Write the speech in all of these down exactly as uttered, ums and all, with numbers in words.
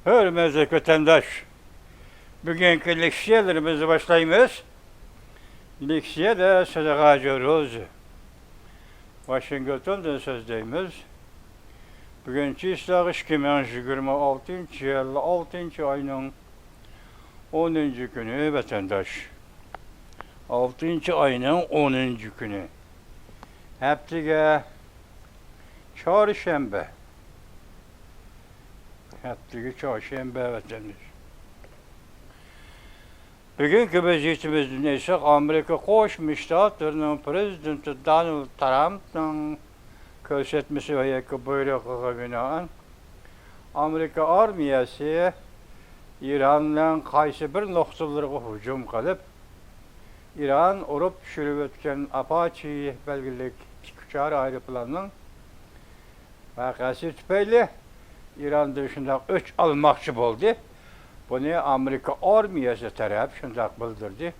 ھۆرمەتلىك ۋەتەنداش، بۈگۈنكى لېكسىيەلىرىمىزنى باشلايمىز. لېكسىيەدە سىلەرگە ھازىر روزى ۋاشىنگتوندىن سۆزلەيمىز. بۈگۈن چىسلاغ ئىككى مىڭ يىگىرمە ئالتىنچى يىل ئالتىنچى ئاينىڭ ئونىنچى كۈنى، ۋەتەنداش. ئالتىنچى ئاينىڭ ئونىنچى كۈنى. ھەپتىگە چارشەنبە. ھەپتىگە چارشەنبە، ۋەتەنداش. بۈگۈنكى ۋەزىيىتىمىزدىن ئېيتساق، ئامېرىكا قوشما شتاتلىرىنىڭ پىرېزىدېنتى دونالد ترامپنىڭ كۆرسەتمىسى ۋە يەككە بۇيرۇقىغا بىنائەن، ئامېرىكا ئارمىيەسى ئىراننىڭ قايسى بىر نۇقتىلىرىغا ھۇجۇم قىلىپ، ئىران ئۇرۇپ چۈشۈرۈۋەتكەن ئاپاچى بەلگىلىك تىك ئۇچار ئايروپىلاننىڭ ۋەقەسى تۈپەيلى ئىراندىن شۇنداق ئۆچ ئالماقچى بولدى. بۇنى ئامېرىكا ئارمىيەسى تەرەپ شۇنداق بىلدۈردى.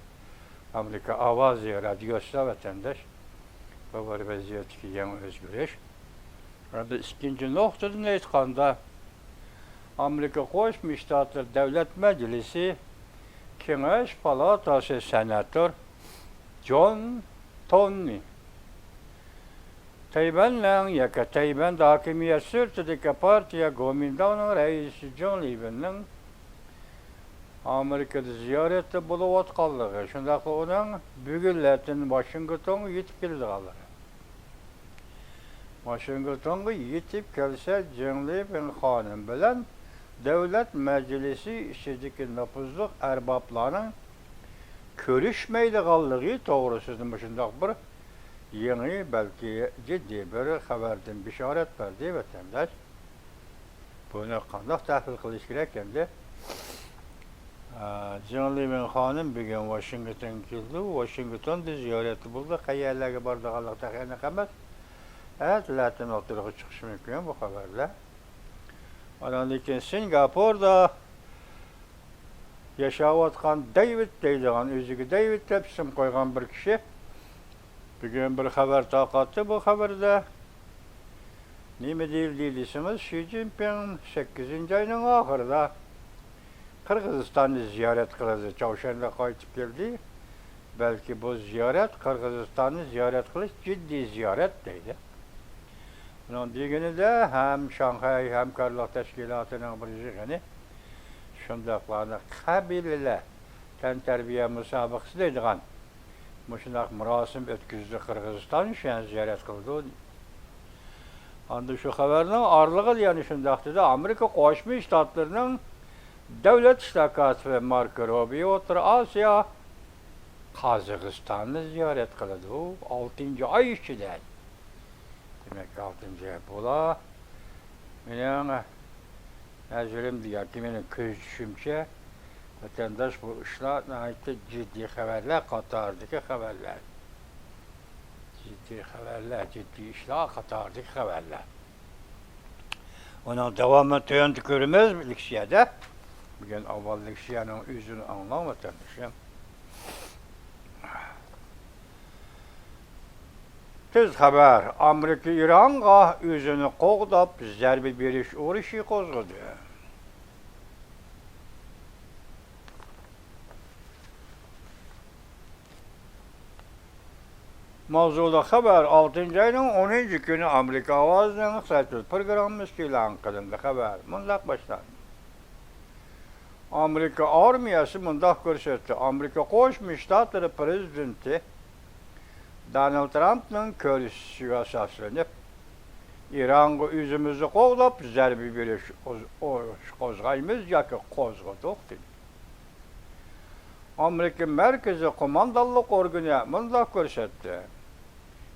ئامېرىكا ئاۋازى رادىيوسىدا، ۋەتەنداش، بۇ بىر ۋەزىيەتتىكى يېڭى ئۆزگىرىش. ھەم ئىككىنچى نۇقتىدىن ئېيتقاندا، ئامېرىكا قوشما شتاتلىرى دۆلەت مەجلىسى كېڭەش پالاتاسى سېناتور جون توننى، تەيۋەننىڭ ياكى تەيۋەن ھاكىمىيەت سىرتىدىكى پارتىيە گومىنداڭنىڭ رەئىسى جېڭ لىۋېننىڭ ئامېرىكىدا زىيارەتتە بولۇۋاتقانلىقى، شۇنداقلا ئۇنىڭ بۈگۈنلەردىن ۋاشىنگتونغا يېتىپ كېلىدىغانلىقى. ۋاشىنگتونغا يېتىپ كەلسە، جېڭ لىۋېن خانىم بىلەن دۆلەت مەجلىسى ئىچىدىكى نوپۇزلۇق ئەربابلارنىڭ كۆرۈشمەيدىغانلىقى توغرىسىدا مۇشۇنداق بىر يېڭى، بەلكى جىددىي بىر خەۋەردىن بېشارەت بەردى، ۋەتەنداش. بۇنى قانداق تەھلىل قىلىش كېرەك ئەمدى؟ ئا، جېڭ لىۋېن خانىم بۈگۈن ۋاشىنگتونغا كېلىدۇ. ۋاشىنگتوندا زىيارەتتە بولىدۇ. قەيەرلەرگە بارىدىغانلىقى تېخى ئېنىق ئەمەس. ئەتىلەتىن ئوتتۇرىغا چىقىشى مۇمكىن بۇ خەۋەرلەر. ئاندىن كېيىن سىنگاپوردا ياشاۋاتقان دېۋىد دەيدىغان، ئۆزىگە دېۋىد دەپ ئىسىم قويغان بىر كىشى بۈگۈن بىر خەۋەر تارقاتتى. بۇ خەۋەردە نېمە دېيىلدى دېسىڭىز، شى جىنپىڭ سەككىزىنچى ئاينىڭ ئاخىرىدا قىرغىزىستاننى زىيارەت قىلىدۇ. چاۋشيەندىن قايتىپ كەلدى. بەلكى بۇ زىيارەت، قىرغىزىستاننى زىيارەت قىلىش جىددىي زىيارەت دەيدۇ. ئۇنىڭ دېگىنىدە ھەم شاڭخەي ھەمكارلىق تەشكىلاتىنىڭ بىر يىغىنى، شۇنداقلا قەبىلىلەر تەنتەربىيە مۇسابىقىسى دەيدىغان مۇشۇنداق مۇراسىم ئۆتكۈزدى، قىرغىزىستان شۇ يەرنى زىيارەت قىلىدۇ. ئاندىن شۇ خەۋەرنىڭ ئارىلىقىدا يەنە شۇنداق دېدى، ئامېرىكا قوشما شتاتلىرىنىڭ دۆلەت ئىشلار كاتىپى ماركو روبىيو ئوتتۇرا ئاسىيا، قازاقىستاننى زىيارەت قىلىدۇ، ئالتىنچى ئاي ئىچىدە. دېمەك، ئالتىنچى ئاي بولا. مېنىڭ نەزىرىمدە ياكى مېنىڭ كۆزىتىشىمچە، ۋەتەنداش، بۇ ئىشلار ناھايىتى جىددىي خەۋەرلەر قاتارىدىكى خەۋەرلەر. جىددىي خەۋەرلەر، جىددىي ئىشلار قاتارىدىكى خەۋەرلەر. ئۇنىڭ داۋامىنى تۆۋەندە كۆرىمىز، لېكسىيەدە. بۈگۈن ئاۋۋال لېكسىيەنىڭ ئۆزىنى ئاڭلاڭ، ۋەتەندىشىم. تېز خەۋەر، ئامېرىكا ئىرانغا ئۆزىنى قوغداپ زەربە بېرىش ئۇرۇشى قوزغىدى. ماۋزۇلۇق خەۋەر، ئالتىنچى ئاينىڭ ئونىنچى كۈنى ئامېرىكا ئاۋازىنىڭ سەتۈل پروگراممىسىدا ئېلان قىلىندى. خەۋەر مۇنداق باشلاندى. ئامېرىكا ئارمىيەسى مۇنداق كۆرسەتتى. ئامېرىكا قوشما شتاتلىرى پىرېزىدېنتى دونالد ترامپنىڭ كۆرسىتىشىگە ئاساسلىنىپ، ئىرانغا ئۆزىمىزنى قوغداپ زەربە بېرىش ئۇز-، ئۇرۇش قوزغايمىز ياكى قوزغىدۇق، دېدى. ئامېرىكا مەركىزىي قوماندانلىق ئورگىنى مۇنداق كۆرسەتتى.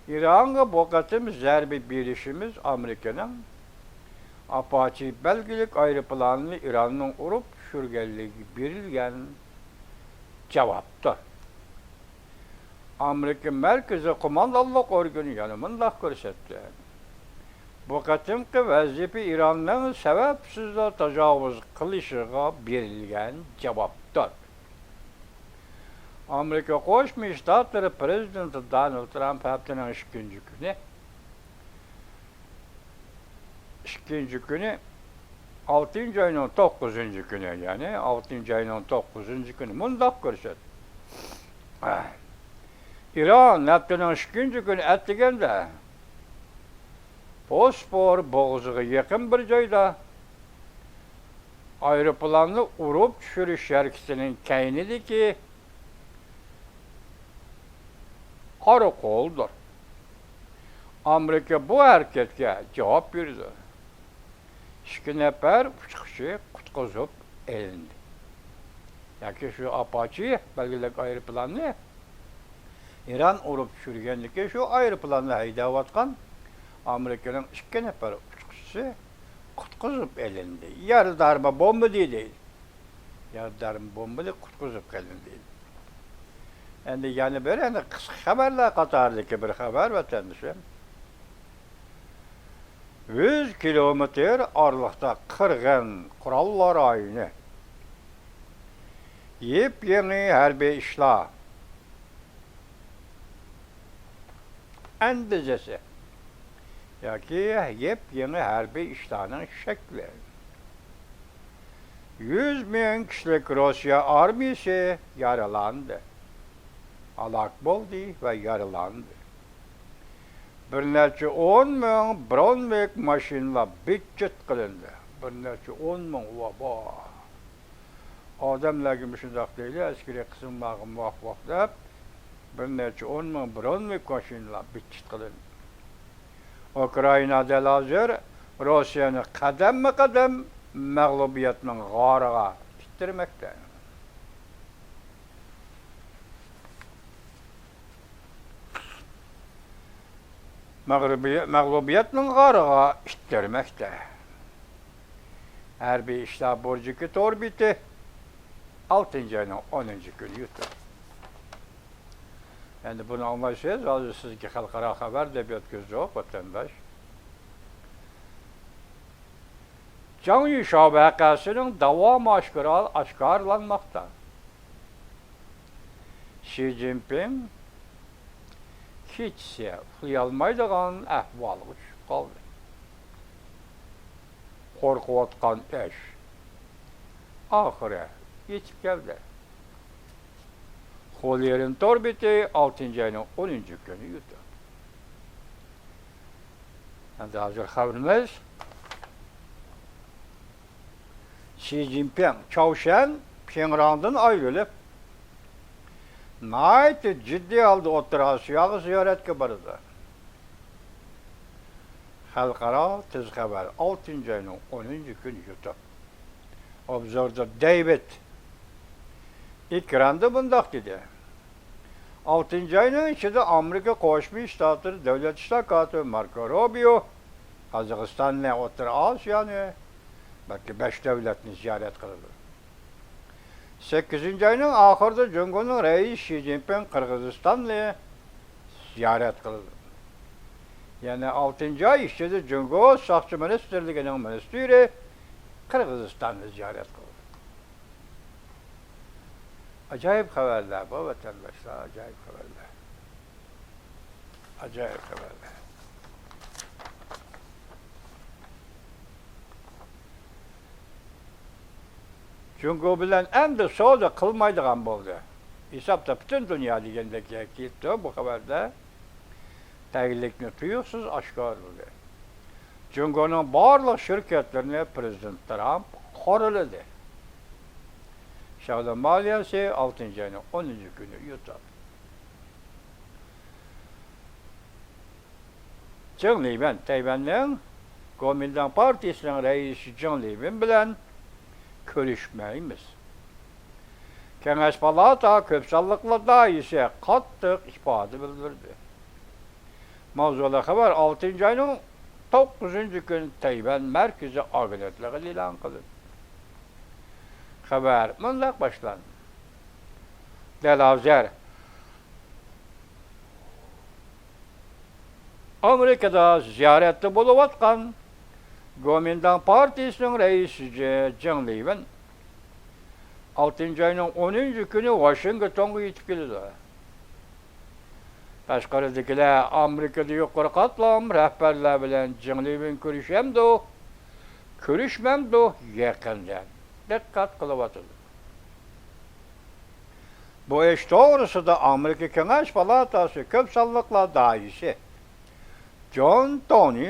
ئىرانغا بۇ قېتىم زەربە بېرىشىمىز ئامېرىكىنىڭ ئاپاچى بەلگىلىك ئايروپىلانىنى ئىراننىڭ ئۇرۇپ چۈشۈرگەنلىكىگە بېرىلگەن جاۋابتۇر. ئامېرىكا مەركىزىي قوماندانلىق ئورگىنى يەنە مۇنداق كۆرسەتتى. بۇ قېتىمقى ۋەزىپە ئىراننىڭ سەۋەبسىزلا تاجاۋۇز قىلىشىغا بېرىلگەن جاۋابتۇر. ئامېرىكا قوشما شتاتلىرى پىرېزىدېنتى دونالد ترامپ ھەپتىنىڭ ئىككىنچى كۈنى، ئىككىنچى كۈنى ئالتىنچى ئاينىڭ توققۇزىنچى كۈنى، يەنى ئالتىنچى ئاينىڭ توققۇزىنچى كۈنى مۇنداق كۆرسەت. ئىران ھەپتىنىڭ ئىككىنچى كۈنى ئەتىگەندە بوسپور بوغۇزىغا يېقىن بىر جايدا ئايروپىلاننى ئۇرۇپ چۈشۈرۈش ھەرىكىتىنىڭ كەينىدىكى قارا قولدۇر. ئامېرىكا بۇ ھەرىكەتكە جاۋاب بېرىدۇ. ئىككى نەپەر ئۇچقۇچى قۇتقۇزۇپ ئېلىندى. ياكى شۇ ئاپاچى بەلگىلىك ئايروپىلاننى ئىران ئۇرۇپ چۈشۈرگەندىكى شۇ ئايروپىلاننى ھەيدەۋاتقان ئامېرىكىنىڭ ئىككى نەپەر ئۇچقۇچىسى قۇتقۇزۇپ ئېلىندى. يارىدارمۇ بومبا دېدى. يارىدارمۇ بومبىنى قۇتقۇزۇپ قېلىندى. ئەمدى يەنە بىر، ئەمدى قىسقا خەۋەرلەر قاتارىدىكى بىر خەۋەر، ۋەتەندىشىم. يۈز كىلومېتىر ئارىلىقتا قىرغىن قوراللار رايونى. يېپيېڭى ھەربىي ئىشلار ئەندىزىسى ياكى يېپيېڭى ھەربىي ئىشلارنىڭ شەكلى. يۈز مىڭ كىشىلىك روسىيە ئارمىيىسى يارىلاندى، ھالاك بولدى ۋە يارىلاندى. بىر نەچچە ئون مىڭ برونۋىك ماشىنىلار بىتچىت قىلىندى. بىر نەچچە ئون مىڭ، ۋابا! ئادەملەرگە مۇشۇنداق دەيلى، ئەسكىرىي قىسىملارغا ۋاھ ۋاھ دەپ، بىر نەچچە ئون مىڭ برونۋىك ماشىنىلار بىتچىت قىلىندى. ئۇكرائىنا دەل ھازىر روسىيەنى قەدەممۇ قەدەم مەغلۇبىيەتنىڭ غارىغا ئىتتىرمەكتە. مەغرىبىي-، مەغلۇبىيەتنىڭ غارىغا ئىتتىرمەكتە. ھەربىي ئىشلار بۇرجىكى تور بېتى، ئالتىنچى ئاينىڭ ئونىنچى كۈنى يۇتۇپ. ئەمدى بۇنى ئاڭلايسىز، ھازىر سىزگە خەلقئارا خەۋەر دەپ يەتكۈزدۇق، ۋەتەنداش. جاڭ يۈشياۋ ۋەقەسىنىڭ داۋامى ئاشكارا-، ئاشكارىلانماقتا. شى جىنپىڭ كېچىسى ئۇخلىيالمايدىغان ئەھۋالغا چۈشۈپ قالدى. قورقۇۋاتقان ئىش ئاخىرى يېتىپ كەلدى. خۇليىرىن تور بېتى، ئالتىنچى ئاينىڭ ئونىنچى كۈنى يۇتۇپ. ئەمدى ھازىر خەۋىرىمىز. شى جىنپىڭ، چاۋشيەن پيۇڭياڭدىن ئايرىلىپ، ناھايىتى جىددىي ھالدا ئوتتۇرا ئاسىياغا زىيارەتكە بارىدۇ. خەلقئارا تېز خەۋەر، ئالتىنچى ئاينىڭ ئونىنچى كۈنى يۇتۇپ. ئوبزوردا دېۋىد ئېكراندا مۇنداق دېدى: ئالتىنچى ئاينىڭ ئىچىدە ئامېرىكا قوشما شتاتلىرى دۆلەت ئىشلار كاتىپى ماركو روبىيو قازاقىستاننى، ئوتتۇرا ئاسىيانى، بەلكى بەش دۆلەتنى زىيارەت قىلىدۇ. سەككىزىنچى ئاينىڭ ئاخىرىدا جۇڭگونىڭ رەئىسى شى جىنپىڭ قىرغىزىستاننى زىيارەت قىلىدۇ. يەنى ئالتىنچى ئاي ئىچىدە جۇڭگو ساقچى مىنىستىرلىكىنىڭ مىنىستىرى قىرغىزىستاننى زىيارەت قىلىدۇ. ئاجايىپ خەۋەرلەر بۇ، ۋەتەنداشلار، ئاجايىپ خەۋەرلەر. ئاجايىپ خەۋەرلەر. جۇڭگو بىلەن ئەمدى سودا قىلمايدىغان بولدى. ھېسابتا پۈتۈن دۇنيا دېگەندەك كېتىپتۇ بۇ خەۋەردە. تەگلىكنى تۇيۇقسىز ئاشكارىلىدى. جۇڭگونىڭ بارلىق شىركەتلىرىنى پىرېزىدېنت ترامپ قورالىدى. شياۋلىن مالىيەسى ئالتىنچى ئاينىڭ ئونىنچى كۈنى يۇتۇپ. جېڭ لىۋېن، تەيۋەننىڭ گومىنداڭ پارتىيىسىنىڭ رەئىسى جېڭ لىۋېن بىلەن كۆرۈشمەيمىز. كېڭەش پالاتا كۆپ سانلىقلار دائىرىسى قاتتىق ئىپادە بىلدۈردى. ماۋزۇلۇق خەۋەر ئالتىنچى ئاينىڭ توققۇزىنچى كۈنى تەيۋەن مەركىزىي ئاگېنتلىقىدا ئېلان قىلىندى. خەۋەر مۇنداق باشلاندى. دەل ھازىر ئامېرىكىدا زىيارەتتە بولۇۋاتقان گومىنداڭ پارتىيىسىنىڭ رەئىسى جې-، جېڭ لىۋېن ئالتىنچى ئاينىڭ ئونىنچى كۈنى ۋاشىنگتونغا يېتىپ كېلىدۇ. تاشقىرىدىكىلەر ئامېرىكىدا يۇقىرى قاتلام رەھبەرلەر بىلەن جېڭ لىۋېن كۆرۈشەمدۇ؟ كۆرۈشمەمدۇ يېقىندىن دىققەت قىلىۋاتىدۇ. بۇ ئىش توغرىسىدا ئامېرىكا كېڭەش پالاتاسى كۆپ سانلىقلار دائىرىسى جون تونى،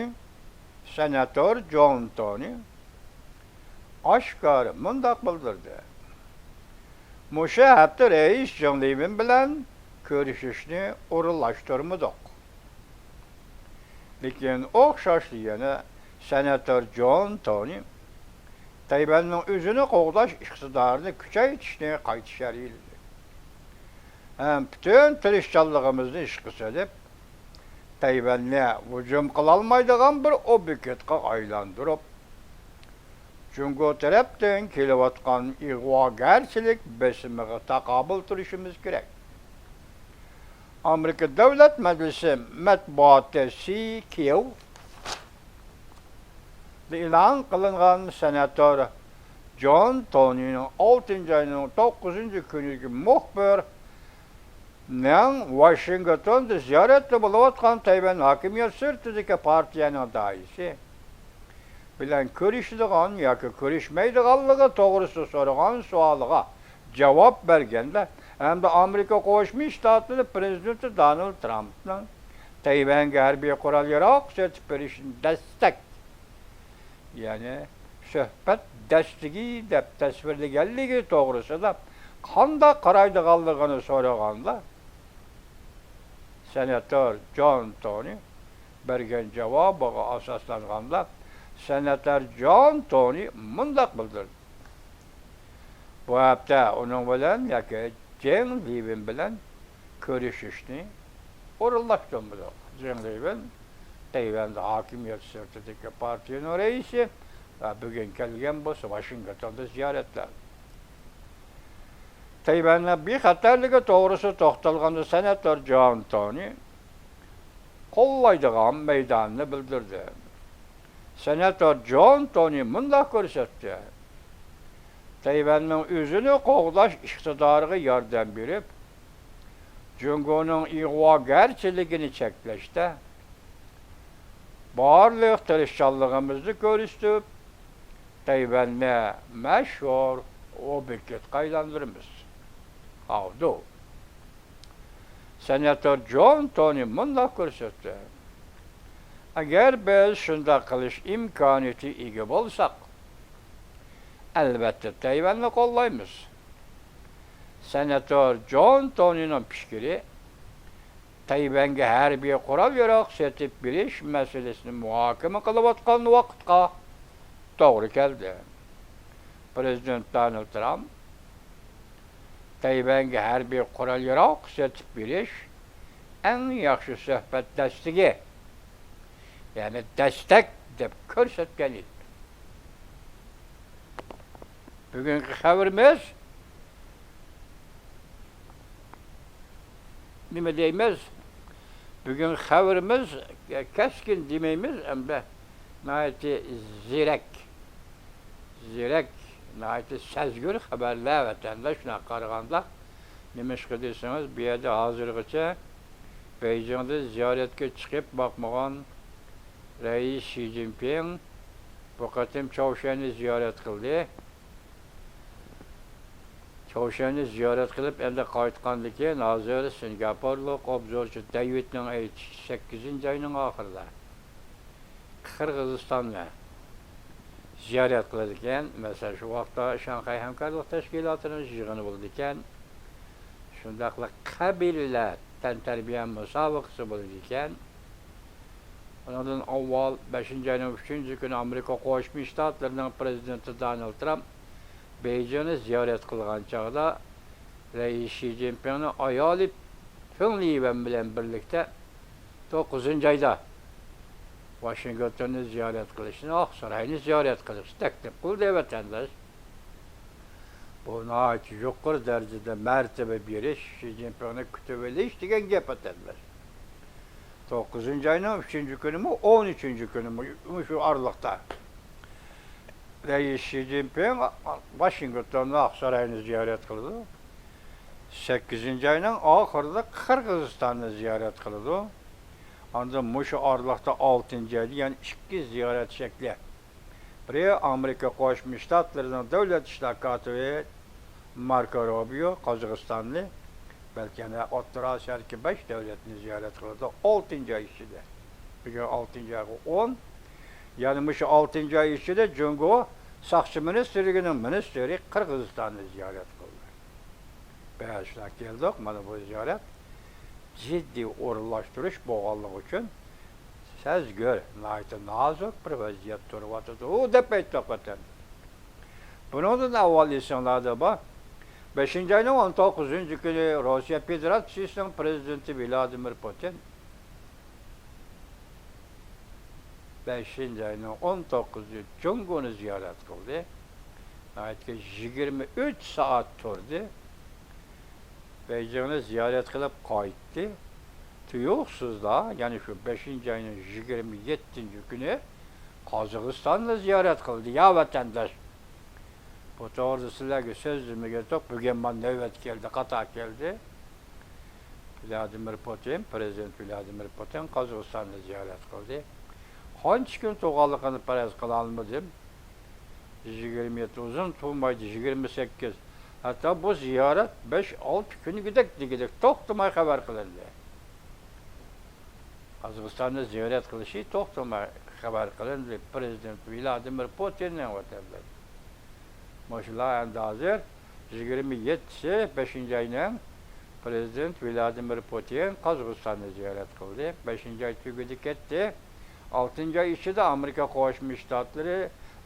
سېناتور جون تونى ئاشكارا مۇنداق بىلدۈردى: مۇشۇ ھەپتە رەئىس جېڭ لىۋېن بىلەن كۆرۈشۈشنى ئورۇنلاشتۇرمىدۇق. لېكىن ئوخشاشلا يەنە سېناتور جون تونى تەيۋەننىڭ ئۆزىنى قوغداش ئىقتىدارىنى كۈچەيتىشنى قايتا شەرھلىدى ھەم پۈتۈن تىرىشچانلىقىمىزنى ئىشقا سېلىپ، تەيۋەننى ھۇجۇم قىلالمايدىغان بىر ئوبيېكتقا ئايلاندۇرۇپ، جۇڭگو تەرەپتىن كېلىۋاتقان ئىغۋاگەرچىلىك بېسىمىغا تاقابىل تۇرۇشىمىز كېرەك. ئامېرىكا دۆلەت مەجلىسى مەتبۇئاتى سى كيۇ ئېلان قىلىنغان سېناتور جون تونىنىڭ ئالتىنچى ئاينىڭ توققۇزىنچى كۈنىدىكى مۇخبىر نىڭ ۋاشىنگتوندا زىيارەتتە بولۇۋاتقان تەيۋەن ھاكىمىيەت سىرتىدىكى پارتىيەنىڭ دائىرىسى بىلەن كۆرۈشىدىغان ياكى كۆرۈشمەيدىغانلىقى توغرىسىدا سورىغان سوئالىغا جاۋاب بەرگەندە ھەمدە ئامېرىكا قوشما شتاتلىرى پرېزىدېنتى دونالد ترامپنىڭ تەيۋەنگە ھەربىي قورال ياراغ سېتىپ بېرىشنى دەستەك، يەنى سۆھبەت دەستىگى دەپ تەسۋىرلىگەنلىكى توغرىسىدا قانداق قارايدىغانلىقىنى سورىغاندا، سېناتور جون تونى بەرگەن جاۋابىغا ئاساسلانغاندا، سېناتور جون تونى مۇنداق بىلدۈردى: بۇ ھەپتە ئۇنىڭ بىلەن ياكى جېڭ لىۋېن بىلەن كۆرۈشۈشنى ئورۇنلاشتۇرمىدۇق. جېڭ لىۋېن تەيۋەندە ھاكىمىيەت سىرتىدىكى پارتىيىنىڭ رەئىسى ۋە بۈگۈن كەلگەن بولسا ۋاشىنگتوندا زىيارەتتە. تەيۋەننىڭ بىخەتەرلىكى توغرىسىدا توختالغاندا سېناتور جون تونى قوللايدىغان مەيداننى بىلدۈردى. سېناتور جون تونى مۇنداق كۆرسەتتى: تەيۋەننىڭ ئۆزىنى قوغداش ئىقتىدارىغا ياردەم بېرىپ، جۇڭگونىڭ ئىغۋاگەرچىلىكىنى چەكلەشتە بارلىق تىرىشچانلىقىمىزنى كۆرسىتىپ، تەيۋەننى مەشھۇر ئوبيېكتقا ئايلاندۇرىمىز. ئاۋدۇ. سېناتور جون تونى مۇنداق كۆرسەتتى: ئەگەر بىز شۇنداق قىلىش ئىمكانىيىتى ئىگە بولساق، ئەلۋەتتە تەيۋەننى قوللايمىز. سېناتور جون تونىنىڭ پىكرى تەيۋەنگە ھەربىي قورال ياراغ سېتىپ بېرىش مەسىلىسىنى مۇھاكىمە قىلىۋاتقان ۋاقىتقا توغرا كەلدى. پرېزىدېنت دونالد ترامپ تەيۋەنگە ھەربىي قورال ياراغ سېتىپ بېرىش ئەڭ ياخشى سۆھبەت دەستىگى، يەنى دەستەك دەپ كۆرسەتكەن ئىدى. بۈگۈنكى خەۋىرىمىز نېمە دەيمىز؟ بۈگۈن خەۋىرىمىز كەسكىن دېمەيمىز، ئەمدى ناھايىتى زېرەك، زېرەك، ناھايىتى سەزگۈر خەۋەرلەر ۋەتەندە. شۇنداق قارىغاندا، نېمىشقا دېسىڭىز، بۇ يەردە ھازىرغىچە بېيجىڭدا زىيارەتكە چىقىپ باقمىغان رەئىس شى جىنپىڭ بۇ قېتىم چاۋشيەننى زىيارەت قىلدى. چاۋشيەننى زىيارەت قىلىپ ئەمدى قايتقاندىن كېيىن، ھازىر سىنگاپورلۇق ئوبزورچى دەۋىدنىڭ ئېيتىشىچە، سەككىزىنچى ئاينىڭ ئاخىرىدا قىرغىزىستاننى زىيارەت قىلىدىكەن. مەسىلەن، شۇ ۋاقىتتا شاڭخەي ھەمكارلىق تەشكىلاتىنىڭ يىغىنى بولىدىكەن. شۇنداقلا قەبىلىلەر تەنتەربىيە مۇسابىقىسى بولىدىكەن. ئۇنىڭدىن ئاۋۋال بەشىنچى ئاينىڭ ئۈچىنچى كۈنى ئامېرىكا قوشما شتاتلىرىنىڭ پرېزىدېنتى دونالد ترامپ بېيجىڭنى زىيارەت قىلغان چاغدا، رەئىس شى جىنپىڭنىڭ ئايالى فېڭ لىۋەن بىلەن بىرلىكتە توققۇزىنچى ئايدا ۋاشىنگتوننى زىيارەت قىلىشنى، ئاقساراينى زىيارەت قىلىشنى تەكلىپ قىلدى، ۋەتەنداش. بۇ ناھايىتى يۇقىرى دەرىجىدە مەرتىۋە بېرىش، شى جىنپىڭنى كۈتۈۋېلىش دېگەن گەپ، ۋەتەنداش. توققۇزىنچى ئاينىڭ ئۈچىنچى كۈنىمۇ، ئون ئۈچىنچى كۈنىمۇ، مۇشۇ ئارىلىقتا رەئىس شى جىنپىڭ ۋاشىنگتوندا ئاقساراينى زىيارەت قىلىدۇ. سەككىزىنچى ئاينىڭ ئاخىرىدا قىرغىزىستاننى زىيارەت قىلىدۇ. ئاندىن مۇشۇ ئارىلىقتا ئالتىنچى ئايدا يەنە ئىككى زىيارەت شەكلى. بىرى ئامېرىكا قوشما شتاتلىرىنىڭ دۆلەت ئىشلار كاتىپى ماركو روبىيو قازاقىستاننى، بەلكى يەنە ئوتتۇرا ئاسىيادىكى بەش دۆلەتنى زىيارەت قىلىدۇ، ئالتىنچى ئاي ئىچىدە. بۈگۈن ئالتىنچى ئايغا ئون. يەنە مۇشۇ ئالتىنچى ئاي ئىچىدە جۇڭگو ساقچى مىنىستىرلىكىنىڭ مىنىستىرى قىرغىزىستاننى زىيارەت قىلدى. بەشلا كەلدۇق، مانا بۇ زىيارەت جىددىي ئورۇنلاشتۇرۇش بولغانلىقى ئۈچۈن سەزگۈر، ناھايىتى نازۇك بىر ۋەزىيەت تۇرۇۋاتىدۇ دەپ ئېيتتۇق ۋەتەندە. بۇنىڭدىن ئاۋۋال ئېسىڭلاردا بار، بەشىنچى ئاينىڭ ئون توققۇزىنچى كۈنى روسىيە فېدېراتسىيىسىنىڭ پىرېزىدېنتى ۋلادىمىر پۇتىن، بەشىنچى ئاينىڭ ئون توققۇزى جۇڭگونى زىيارەت قىلدى. ناھايىتى يىگىرمە ئۈچ سائەت تۇردى. بېيجىڭنى زىيارەت قىلىپ قايتتى. تۇيۇقسىزلا، يەنى شۇ بەشىنچى ئاينىڭ يىگىرمە يەتتىنچى كۈنى قازاقىستاننى زىيارەت قىلدى، يا ۋەتەنداش. بۇ توغرىدا سىلەرگە سۆزلىمىگەن ئىدۇق. بۈگۈن مانا نۆۋەت كەلدى، قاتا كەلدى. ۋلادىمىر پۇتىن، پىرېزىدېنت ۋلادىمىر پۇتىن قازاقىستاننى زىيارەت قىلدى. قانچە كۈن تۇرغانلىقىنى پەرەز قىلالمىدىم. يىگىرمە يەتتە، ئۇزۇن تۇرمايدۇ، يىگىرمە سەككىز. ھەتتا بۇ زىيارەت بەش، ئالتە كۈنگىدەك دېگۈدەك توختىماي خەۋەر قىلىندى. قازاقىستاننى زىيارەت قىلىشى توختىماي خەۋەر قىلىندى پىرېزىدېنت ۋلادىمىر پۇتىننىڭ ۋەتەندە. مۇشۇلار ئەمدى ھازىر يىگىرمە يەتتىسى بەشىنچى ئاينىڭ پىرېزىدېنت ۋلادىمىر پۇتىن قازاقىستاننى زىيارەت قىلدى. بەشىنچى ئاي تۈگىدى كەتتى. ئالتىنچى ئاي ئىچىدە ئامېرىكا قوشما شتاتلىرى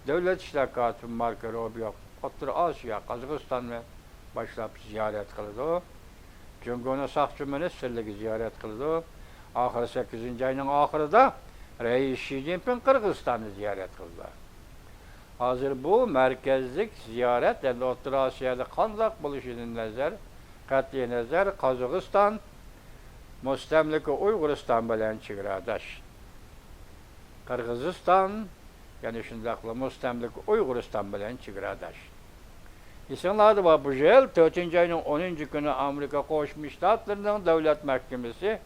دۆلەت ئىشلار كاتىپى ماركو روبىيو ئوتتۇرا ئاسىيا، قازاقىستاننى باشلاپ زىيارەت قىلىدۇ. جۇڭگونىڭ ساقچى مىنىستىرلىكى زىيارەت قىلىدۇ. ئاخىرى سەككىزىنچى ئاينىڭ ئاخىرىدا رەئىس شى جىنپىڭ قىرغىزىستاننى زىيارەت قىلىدۇ. ھازىر بۇ مەركەزلىك زىيارەت ئەمدى ئوتتۇرا ئاسىيادا قانداق بولۇشىدىن نەزەر، قەتئىي نەزەر، قازاقىستان مۇستەملىكە ئۇيغۇرىستان بىلەن چېگراداش. قىرغىزىستان يەنە شۇنداقلا مۇستەملىكە ئۇيغۇرىستان بىلەن چېگراداش. ئېسىڭلاردا بار، بۇ يىل تۆتىنچى ئاينىڭ ئونىنچى كۈنى ئامېرىكا قوشما شتاتلىرىنىڭ دۆلەت مەھكىمىسى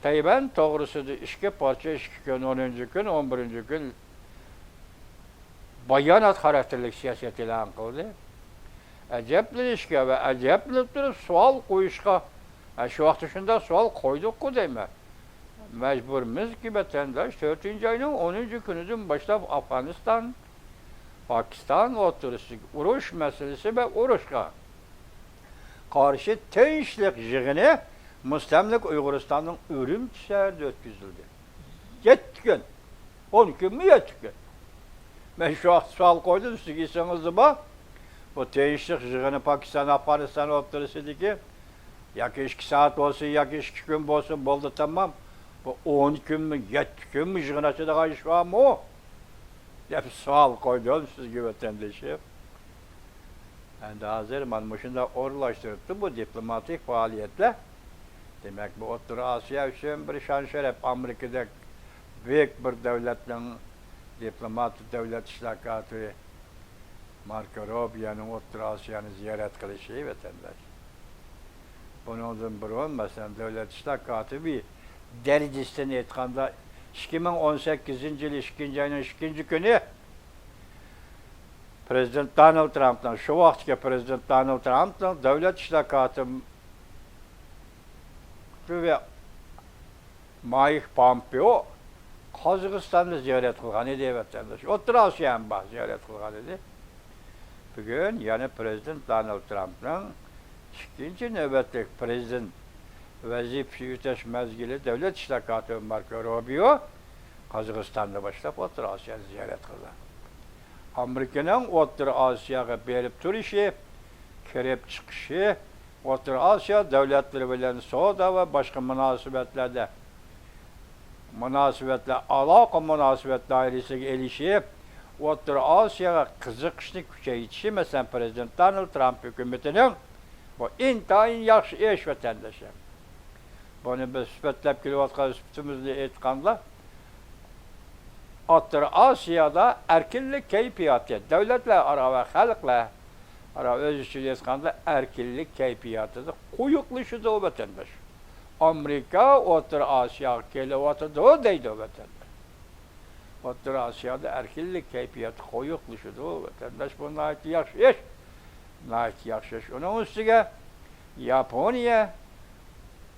تەيۋەن توغرىسىدا ئىككى پارچە، ئىككى كۈن، ئونىنچى كۈن، ئون بىرىنچى كۈن بايانات خاراكتېرلىك سىياسەت ئېلان قىلدى. ئەجەبلىنىشكە ۋە ئەجەبلىنىپ تۇرۇپ سوئال قويۇشقا، ھە، شۇ ۋاقىتتا شۇنداق سوئال قويدۇققۇ دەيمەن. مەجبۇرمىزكى، ۋەتەنداش، تۆتىنچى ئاينىڭ ئونىنچى كۈنىدىن باشلاپ ئافغانىستان، پاكىستان ئوتتۇرىسىدىكى ئۇرۇش مەسىلىسى ۋە ئۇرۇشقا قارشى تىنچلىق يىغىنى مۇستەملىكە ئۇيغۇرىستاننىڭ ئۈرۈمچى شەھىرىدە ئۆتكۈزۈلدى. يەتتە كۈن. ئون كۈنمۇ، يەتتە كۈن. مەن شۇ ۋاقىت سوئال قويدۇم سىزگە، ئېسىڭىزدە بار. بۇ تىنچلىق يىغىنى پاكىستان، ئافغانىستان ئوتتۇرىسىدىكى ياكى ئىككى سائەت بولسۇن، ياكى ئىككى كۈن بولسۇن، بولدى، تامام. بۇ ئون كۈنمۇ، يەتتە كۈنمۇ يىغىن ئاچىدىغان ئىش بارمۇ؟ دەپ سوئال قويدۇم سىزگە، ۋەتەندىشىم. ئەمدى ھازىر مانا مۇشۇنداق ئورۇنلاشتۇرۇپتۇ بۇ دىپلوماتىك پائالىيەتلەر. دېمەك، بۇ ئوتتۇرا ئاسىيا ئۈچۈن بىر شان-شەرەپ، ئامېرىكىدەك بۈيۈك بىر دۆلەتنىڭ دىپلوماتى، دۆلەت ئىشلار كاتىپى ماركو روبىيونىڭ ئوتتۇرا ئاسىيانى زىيارەت قىلىشى، ۋەتەنداش. بۇنىڭدىن بۇرۇن، مەسىلەن، دۆلەت ئىشلار كاتىپى دەرىجىسىدىن ئېيتقاندا، ئىككى مىڭ ئون سەككىزىنچى يىل ئىككىنچى ئاينىڭ ئىككىنچى كۈنى پىرېزىدېنت دونالد ترامپنىڭ، شۇ ۋاقىتتىكى پىرېزىدېنت دونالد ترامپنىڭ دۆلەت ئىشلار كاتىپى مايك پومپېئو قازاقىستاننى زىيارەت قىلغان ئىدى، ۋەتەنداش. ئوتتۇرا ئاسىيا ھەم بار زىيارەت قىلغان ئىدى. بۈگۈن يەنە پىرېزىدېنت دونالد ترامپنىڭ ئىككىنچى نۆۋەتلىك پىرېزىدېنت ۋەزىپىسى ئۆتەش مەزگىلى دۆلەت ئىشلار كاتىپى ماركو روبىيو قازاقىستاننى باشلاپ ئوتتۇرا ئاسىيانى زىيارەت قىلدى. ئامېرىكىنىڭ ئوتتۇرا ئاسىياغا بېرىپ تۇرۇشى، كىرىپ چىقىشى، ئوتتۇرا ئاسىيا دۆلەتلىرى بىلەن سودا ۋە باشقا مۇناسىۋەتلەردە، مۇناسىۋەتلەر، ئالاقە مۇناسىۋەت دائىرىسىگە ئېلىشى، ئوتتۇرا ئاسىياغا قىزىقىشنى كۈچەيتىشى، مەسىلەن، پىرېزىدېنت دونالد ترامپ ھۆكۈمىتىنىڭ بۇ ئىنتايىن ياخشى ئىش، ۋەتەنداشلار. بۇنى بىز سۈپەتلەپ كېلىۋاتقان سۈپىتىمىزنى ئېيتقاندا، ئوتتۇرا ئاسىيادا ئەركىنلىك كەيپىياتى، دۆلەتلەر ئارا ۋە خەلقلەر ئارا، ئۆز ئىچىدە ئېيتقاندا، ئەركىنلىك كەيپىياتىدا قويۇقلىشىدۇ، ۋەتەنداش. ئامېرىكا ئوتتۇرا ئاسىياغا كېلىۋاتىدۇ دەيدۇ، ۋەتەنداش. ئوتتۇرا ئاسىيادا ئەركىنلىك كەيپىياتى قويۇقلىشىدۇ. ۋەتەنداش، بۇ ناھايىتى ياخشى ئىش. ناھايىتى ياخشى ئىش. ئۇنىڭ ئۈستىگە ياپونىيە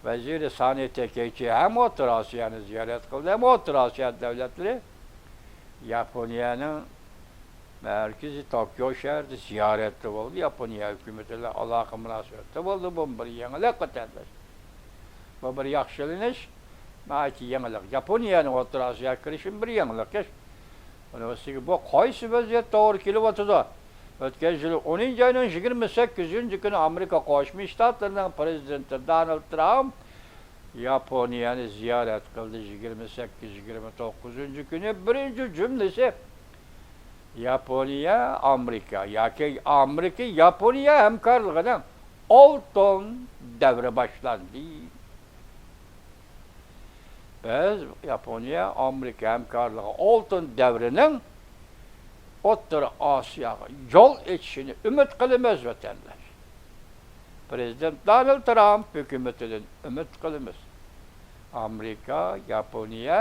ۋەزىرى سانى تېكەيچى ھەم ئوتتۇرا ئاسىيانى زىيارەت قىلدى، ھەم ئوتتۇرا ئاسىيا دۆلەتلىرى ياپونىيەنىڭ مەركىزى توكيو شەھىرىدە زىيارەتتە بولدى. ياپونىيە ھۆكۈمىتى بىلەن ئالاقە مۇناسىۋەتتە بولدى. بۇمۇ بىر يېڭىلىق، ۋەتەنداش. بۇ بىر ياخشىلىنىش، ناھايىتى يېڭىلىق. ياپونىيەنىڭ ئوتتۇرا ئاسىياغا كىرىشىمۇ بىر يېڭىلىق ئىش. ئۇنىڭ ئۈستىگە بۇ قايسى ۋەزىيەت توغرا كېلىۋاتىدۇ؟ ئۆتكەن يىل ئونىنچى ئاينىڭ يىگىرمە سەككىزىنچى كۈنى ئامېرىكا قوشما شتاتلىرىنىڭ پرېزىدېنتى دونالد ترامپ ياپونىيەنى زىيارەت قىلدى. يىگىرمە سەككىز، يىگىرمە توققۇزىنچى كۈنى بىرىنچى جۈملىسى، ياپونىيە، ئامېرىكا ياكى ئامېرىكا، ياپونىيە ھەمكارلىقىنىڭ ئالتۇن دەۋرى باشلاندى. بىز ياپونىيە، ئامېرىكا ھەمكارلىقى ئالتۇن دەۋرىنىڭ ئوتتۇرا ئاسىياغا يول ئېچىشىنى ئۈمىد قىلىمىز، ۋەتەنداش. پرېزىدېنت دونالد ترامپ ھۆكۈمىتىدىن ئۈمىد قىلىمىز. ئامېرىكا، ياپونىيە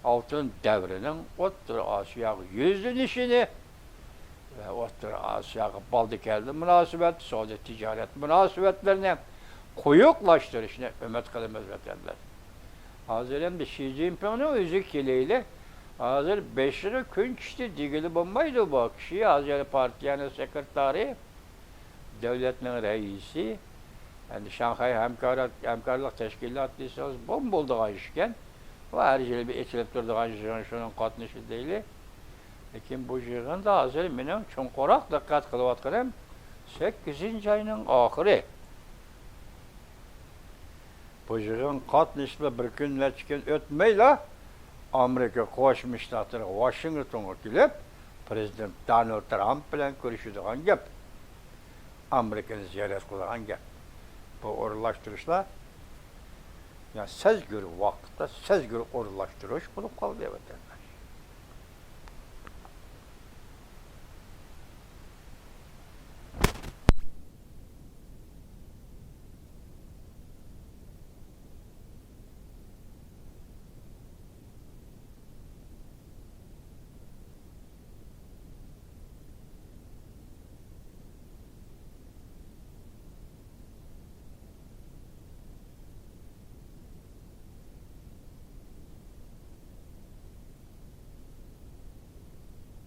ئالتۇن دەۋرىنىڭ ئوتتۇرا ئاسىياغا يۈزلىنىشىنى ۋە ئوتتۇرا ئاسىياغا بالدى كەلدى مۇناسىۋەت، سودا تىجارەت مۇناسىۋەتلىرىنى قويۇقلاشتۇرۇشنى ئۈمىد قىلىمىز، ۋەتەنداش. ھازىر ئەمدى شى جىنپىڭنىڭ ئۆزى كېلەيلى. ھازىر بېشىغا كۈن چۈشتى دېگىلى بولمايدۇ بۇ كىشى. ھازىر پارتىيەنىڭ سېكرېتارى، دۆلەتنىڭ رەئىسى، ئەمدى شاڭخەي ھەمكارلىق، ھەمكارلىق تەشكىلاتى دېسىڭىز، بوم بولىدىغان ئىشكەن. بۇ ھەر يىلى بىر ئېچىلىپ تۇرىدىغان يىغىن، شۇنىڭ قاتنىشى دەيلى. لېكىن بۇ يىغىندا ھازىر مېنىڭ چوڭقۇراق دىققەت قىلىۋاتقىنىم سەككىزىنچى ئاينىڭ ئاخىرى. بۇ يىغىن قاتنىشىپلا بىر كۈن، نەچچە كۈن ئۆتمەيلا، ئامېرىكا قوشما شتاتلىرىغا، ۋاشىنگتونغا كېلىپ، پرېزىدېنت دونالد ترامپ بىلەن كۆرۈشىدىغان گەپ. ئامېرىكىنى زىيارەت قىلىدىغان گەپ. بۇ ئورۇنلاشتۇرۇشلار، يا سەزگۈر ۋاقىتتا سەزگۈر ئورۇنلاشتۇرۇش بولۇپ قالدى، ۋەتەن.